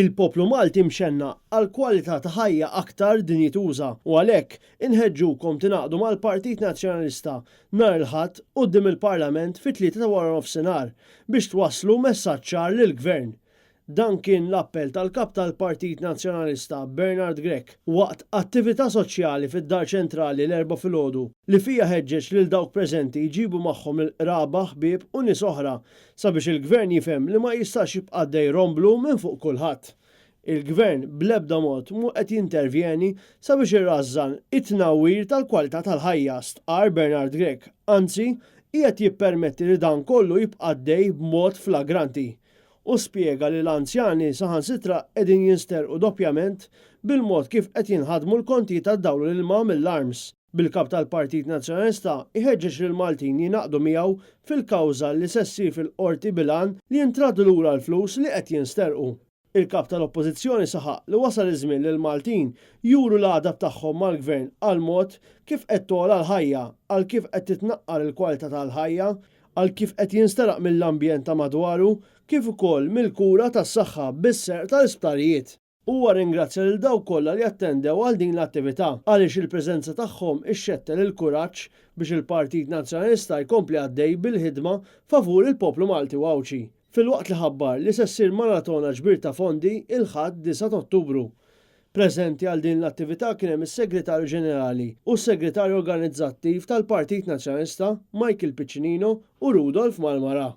Il-poplu Malti mxennaq għal kwalità ta' ħajja aktar dinjituża u għalhekk inħeġġukom tingħaqdu mal-Partit Nazzjonalista nhar il-Ħadd quddiem il-Parlament fit-tlieta ta' waranofsinhar biex twasslu messaġġ ċar lill-Gvern. Dan kien l-appell tal-Kap tal-Partit Nazzjonalista Bernard Grech waqt attività soċjali fid-Dar Ċentrali l-Erbgħa filgħodu li fiha ħeġġeġ lil dawk preżenti jġibu magħhom lill-qraba, ħbieb u nies oħra Sabiex il-Gvern jifhem li ma jistax jibqa' għaddej romblu minn fuq kulħadd. Il-Gvern bl-ebda mod mhu qed jintervjeni sabiex irażżan it-tnawwir tal-kwalità tal-ħajja, stqarr Bernard Grech, anzi qiegħed jippermetti li dan kollu jibqa' għaddej b'mod flagranti. Hu spjega li l-anzjani saħansitra qegħdin jinsterqu doppjament bil-mod kif qed jinħadmu l-kontijiet tad-dawl u l-ilma mill-ARMS. Bil-Kap tal-Partit Nazzjonalista jħeġġeġ lill-Maltin jingħaqdu miegħu fil-kawża li se ssir fil-Qorti bil-għan li jintraddu lura l-flus li qed jinsterqu. Il-Kap tal-Oppożizzjoni saħaq li wasal iż-żmien li l-Maltin juru l-għadab tagħhom mal-Gvern għall-mod kif qed togħla l-ħajja, għal kif qed titnaqqar il-kwalità tal-ħajja, għal kif qed jinsteraq mill-ambjent ta' madwaru kif ukoll mill-kura tas-saħħa bis-serq tal-isptarijiet. Huwa rringrazzja lil dawk kollha li attendew għal din l-attività għaliex il-preżenza tagħhom ixxettel il-kuraġġ biex il-Partit Nazzjonalista jkompli għaddej bil-ħidma favur il-poplu Malti u Għawdxi, filwaqt li ħabbar li se ssir maratona ġbir ta' fondi il-Ħadd 9 t'Ottubru. Preżenti għal din l-attività kien hemm is-Segretarju Ġenerali u s-Segretarju Organizzattiv tal-Partit Nazzjonalista Michael Piccinino u Rudolph Marmara.